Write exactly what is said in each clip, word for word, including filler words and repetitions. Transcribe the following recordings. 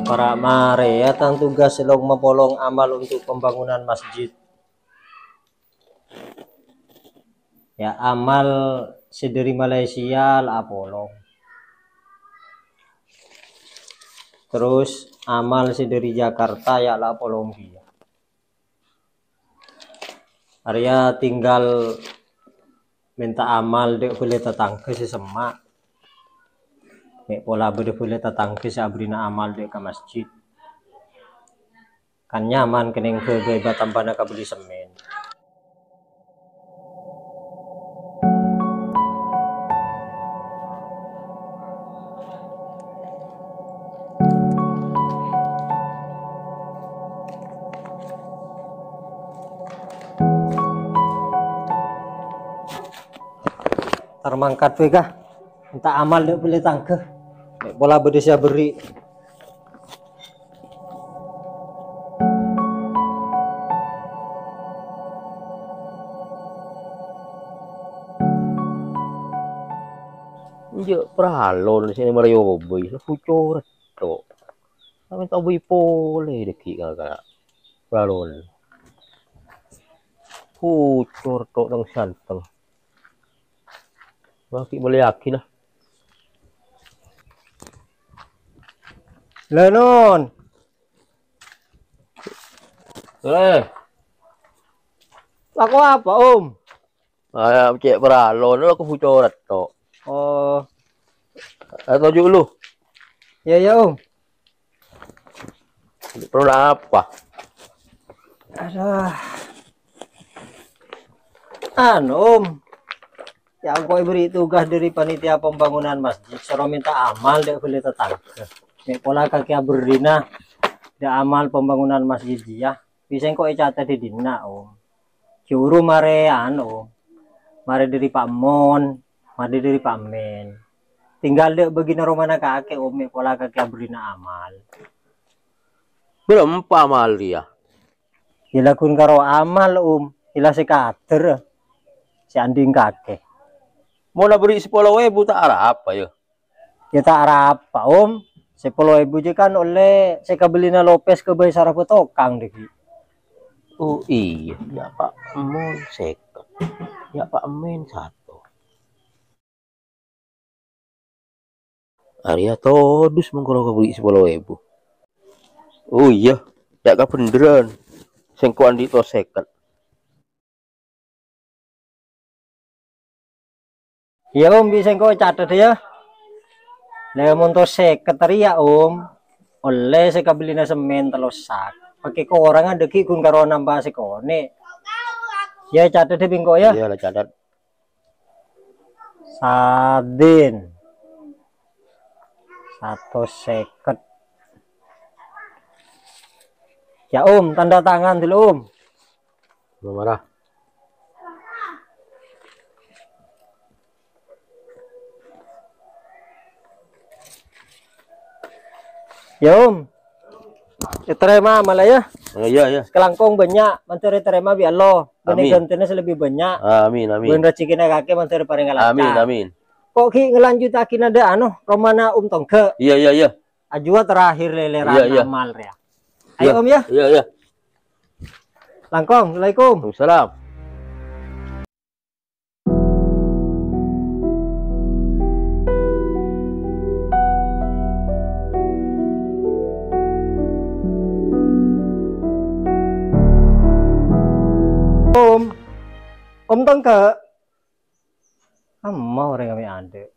Para' marèya tang tugas sè long mapolong amal untuk pembangunan masjid. Ya, amal sè dhâri Malaysia la apolong. Terros amal sè dhâri Jakarta ya la apolong kèya. Arèya tinggal mènta amal dâ' bhâlâ tatangghâ sè semma'. Mè' pola bâdâ bhâlâ tatangghâ sè abherri'na amal dâ' ka masjid. Kan nyaman kennèng bhâi-bhâi bâ' tambhâna kabelli semmèn. Tar mangkat bhâi, Ka. Mènta amal dâ' bhâlâ tatangghâ. Mè' pola bâdâ sè aberri'. Enjâ' paralon sè marèya obâi, la bucor tok. Sampe ta' obâi polè dhâggi' ka, ka paralon. Bucor tok tang-santeng. Wah, ki' molèyaghi, nah. Lenon. Eh. Lako apa, Om? Ayo, cè' paralon, lo kebucoran tok. Oh. Ayo, toju' lu. Ya, ya, Om. Perlu apa? Aduh. Anu, Om. Ya, engko' èberri' tugas dhâri panitia pembangunan masjid, soro mènta amal dâ' bhâlâ tatangghâ. Mè' pola kakè aberri'na dâ' amal pembangunan masjid jiyâ. Bisa engko' ècatet è dinna', Om. Juru marè anu, marè dhâri Pa' Mon, marè dhâri Pa' Men. Tinggal dâ' bâgina romana kakè, Om, mè' pola kakè aberri'na amal. Bârâmpa amal rèya? Yâ, laghun karo amal, Om. Yâ, la sè kader, sè anding kakè. Mon aberri' sapolo èbu ta' arapa, yâ? Yâ, ta' arapa, Om. Sapolo èbu jâ kan ollè sè kabellina lopes ka bhâi sarabâ tokang dhâggi'. Oh, iyâ. Yâ, Pa' Mon sèket. Yâ, Pa' Men sato. Arèya todus mangkana kaberri' sapolo èbu. Oh, iyâ. Yâ, kabhendherrân. Sèngko' andi' tos sèket. Iyâ, Om, bi' sèngko' catet, yâ. Lè, mon tos sèket rèya, Om, ollè sè kabellina semmèn tello sak. Pagghun korangnga dhâggi' ghun karo nambâ sè konè'. Yâ, catet bi' engko', yâ. Iyâ, la catet. Sadin. Satos sèket. Yâ, Om, tanda tangan dulu, Om. Marah. Yâ, Om. Ètarèma amalla, yâ. Oh, iyâ, iyâ. Sakalangkong bânnya', mandhâr ètarèma bi' Allah. Bânnè Amin. Ghântèna sè lebbi bânnya'. Amin, amin. Bân rejhekkèna kakè mandhâr parènga lancar. Amin, amin. Ko' ghi' ngalanjuttaghi nandhâ anu, romana Om Tongghâ. Iyâ, iyâ, iyâ. Ajuwâ terakhir lèlèrana Iyâ, iyâ. Amal rèya. Ayo, Iyâ. Om, yâ. Iyâ, iyâ. Langkong, assalamualaikum. Waalaikumsalam. Om. Om Tongghâ. Amma orèng mè' adâ'.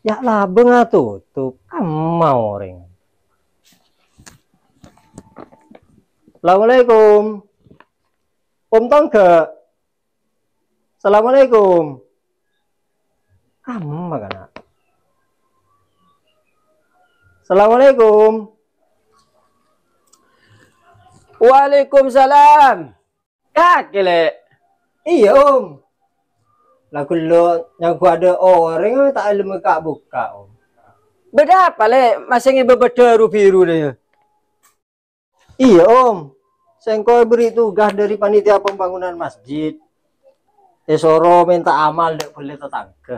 Yâ, labângnga totop. Amma orèng. Assalamualaikum. Om Tongghâ. Assalamualaikum. Amma kana'. Assalamualaikum. Waalaikumsalam. Kakè, Lè'. Iyâ, Om. La ghellâ' nyangghu adâ' orèng ta' èlemma ka'-bukka', Om. Bâdâ apa, Lè'? Masè ngèbâ bâddhâ ru-biru rèya? Iyâ, Om. Sèngko' èberri' tugas dhâri panitia pembangunan masjid. Èsoro mènta amal dâ' bhâlâ tatangghâ.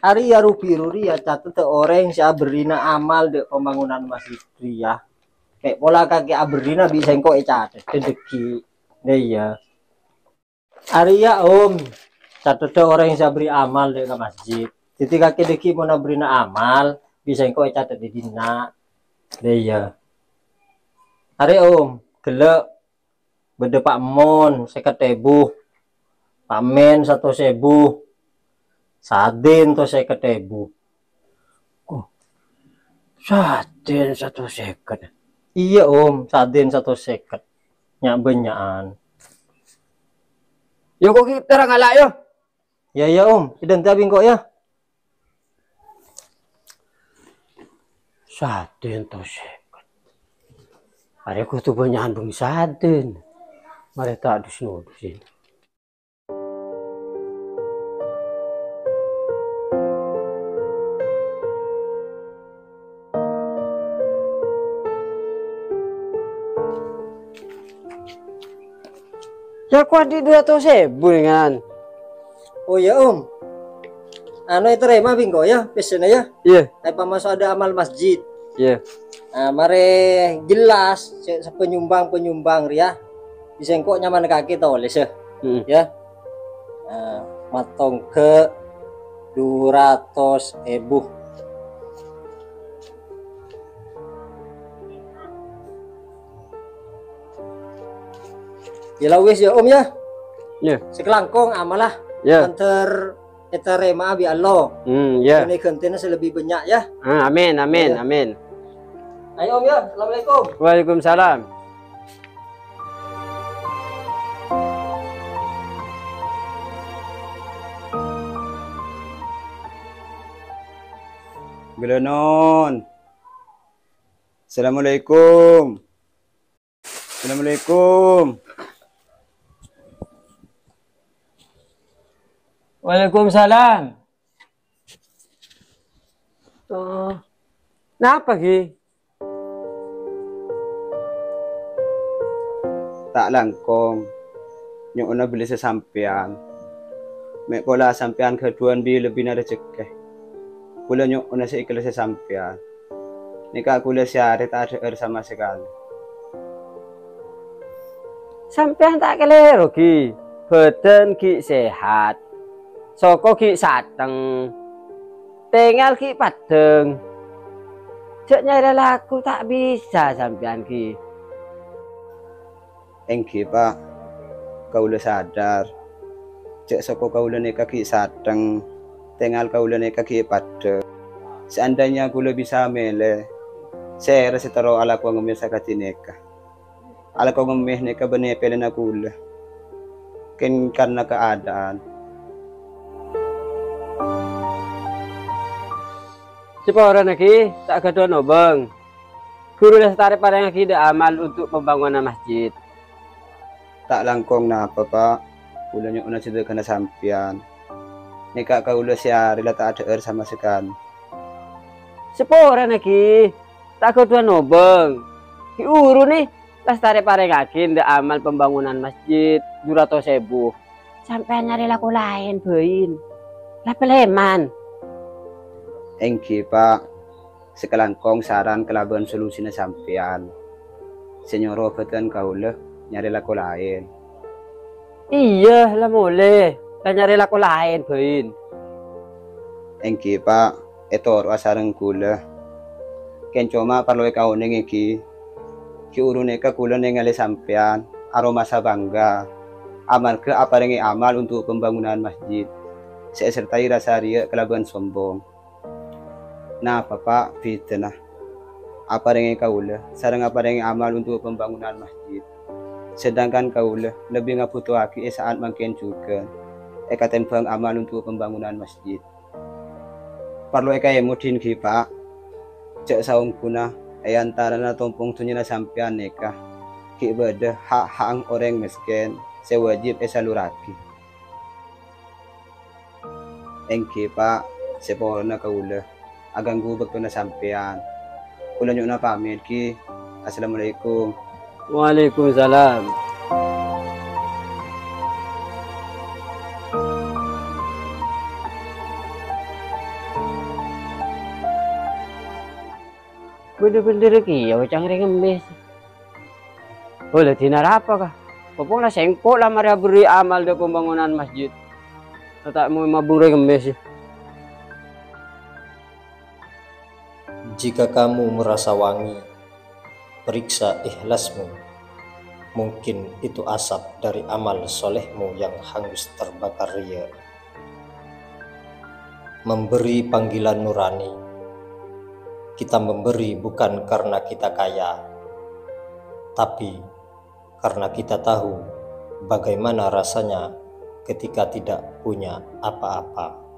Arèya ru-biru rèya catet orèng sè aberri'na amal dâ' pembangunan masjid rèya. Mè' pola kakè aberri'na bi' sèngko' ècatet dâggi'. Iyâ. Arèya, Om, catetta orèng sè aberri' amal dâ' ka masjid. Dâddi kakè dâggi' mon aberri'na amal, bi' sèngko' ècatet è dinna'. Iyâ. Arè, Om, ghellâ' bâdâ pa'emmon sèket èbu, pa'mèn satos èbu, sadin to sèket èbu. Oh, sadin satos sèket. Iyâ, Om, sadin satos sèket. Nya'-bânnya'an. Yâ, ko' kita ra ngala', yâ. Yâ, yâ, Om. Èdhânta' bi' engko', yâ. Sadin to sèket. Arè kodhu bânnya'an bhângsadin. Marè ta' dus-nodus. Yâ, ko' andi' du ratos èbu, ngan. Oh, yâ, Om. Anu, ètarèma bi' engko', yâ, pèssèna, yâ. Iyâ. Èpamaso' dâ' amal masjid. Iyâ. Ah, marè jelas, sè, sè panyumbang-panyumbang rèya. Bi' sèngko' nyamana kakè tolès, yâ. Heeh. Yâ. Ah, matongghâ' du ratos èbu. Yâ la wis, yâ, Om, yâ. Yâ. Sakalangkong amalla. Yâ. Mandhâr ètarèma'a bi' Allah. Hmm, yâ. Kènè ghântèna sè lebbi bânnya', yâ. Ah, amin, amin, yâ. Amin. Ayo, Om, yâ. Assalamualaikum. Waalaikumsalam. Ghellâ' non. Assalamualaikum. Assalamualaikum. Waalaikumsalam. Oh, napa, Gi? Ta' langkong. Nyo'ona bellâsa sampèyan. Mè' pola sampèyan ghâdhuwân bi-lebbina rejekkè. Kaulâ nyo'ona sè èkellasa sampèyan. Nèka kaulâ sè arè ta' adhâ'âr sama sakalè. Sampèyan ta' kalèro, Gi. Bhâdhân gi' sehat. Soko gi' sateng. Tèngal gi' paddhâng. Jhâ' nyarè lako ta' bisa sampèyan, Gi. Èngghi, Pa'. Kaulâ sadhâr jhâ' soko kaulâ nèka gi' sateng, tèngal kaulâ nèka gi' paddhâng. Saandhâna kaulâ bisa mèlè, sèra sè terro alako ngemmè sakadhi nèka. Alako ngemmè nèka bânnè pèlèna kaulâ, kèng karna kaadâ'ân. Saporana, Gi, ta' ghâdhuwân obâng. Ghuru lastarè parèngaghi dâ' amal untuk pembangunan masjid. Ta' langkong napa, Pa'. Kaulâ nyo'ona sadhâkana sampèyan. Nèka kaulâ sè arè la ta' adhâ'âr sama sakalè. Saporana, Gi. Ta' ghâdhuwân obâng. Gi' ghuru nè, lastarè parèngaghi dâ' amal pembangunan masjid du ratos èbu. Sampèyan nyarè lako laèn bhâi. La palèman. Èngghi, Pa'. Sakalangkong saran kalabân solusina sampèyan. Sè nyoro bhâdhân kaulâ nyarè lako laèn. Iyâ, la molè, la nyarè lako laèn bhâi. Èngghi, Pa', ètoro'a sareng kaulâ. Kèng coma parlo èkaonèngè, Gi. Gi' ghuru nèka kaulâ nèngalè sampèyan aromasa bangga, amarghâ aparèngè amal untuk pembangunan masjid, sè èsertai rasa riya' kalabân sombong. Napa, Pa', bhidhâna? Aparèngè kaulâ sareng aparèngè amal untuk pembangunan masjid. Sedangkan kaulâ lebbi ngabhutoaghi è sa'at mangkèn jhughân, èkatèmbhâng amal untuk pembangunan masjid. Parlo èkaèmot dhin, Gi, Pa'. Jhâ' saongghuna è antarana tompong dhunnyana sampèyan nèka, ghi' bâdâ ha'-ha'eng orèng mèskèn sè wâjib èsalurraghi. Èngghi, Pa', saporana kaulâ aghânggu bâktona sampèyan. Kaulâ nyo'ona pamit, Ghi. Assalamualaikum. Waalaikumsalam. Bhender-bhender kèya ocang rèng ngemmès. Oh, la dina arapa, Ka? Pokokna sengko' la marè aberri' amal dâ' pembangunan masjid. Ta' mau mabureng mes. Jika kamu merasa wangi, periksa ikhlasmu. Mungkin itu asap dari amal solehmu yang hangus terbakar riya. Memberi panggilan nurani. Kita memberi bukan karena kita kaya, tapi karena kita tahu bagaimana rasanya ketika tidak punya apa-apa.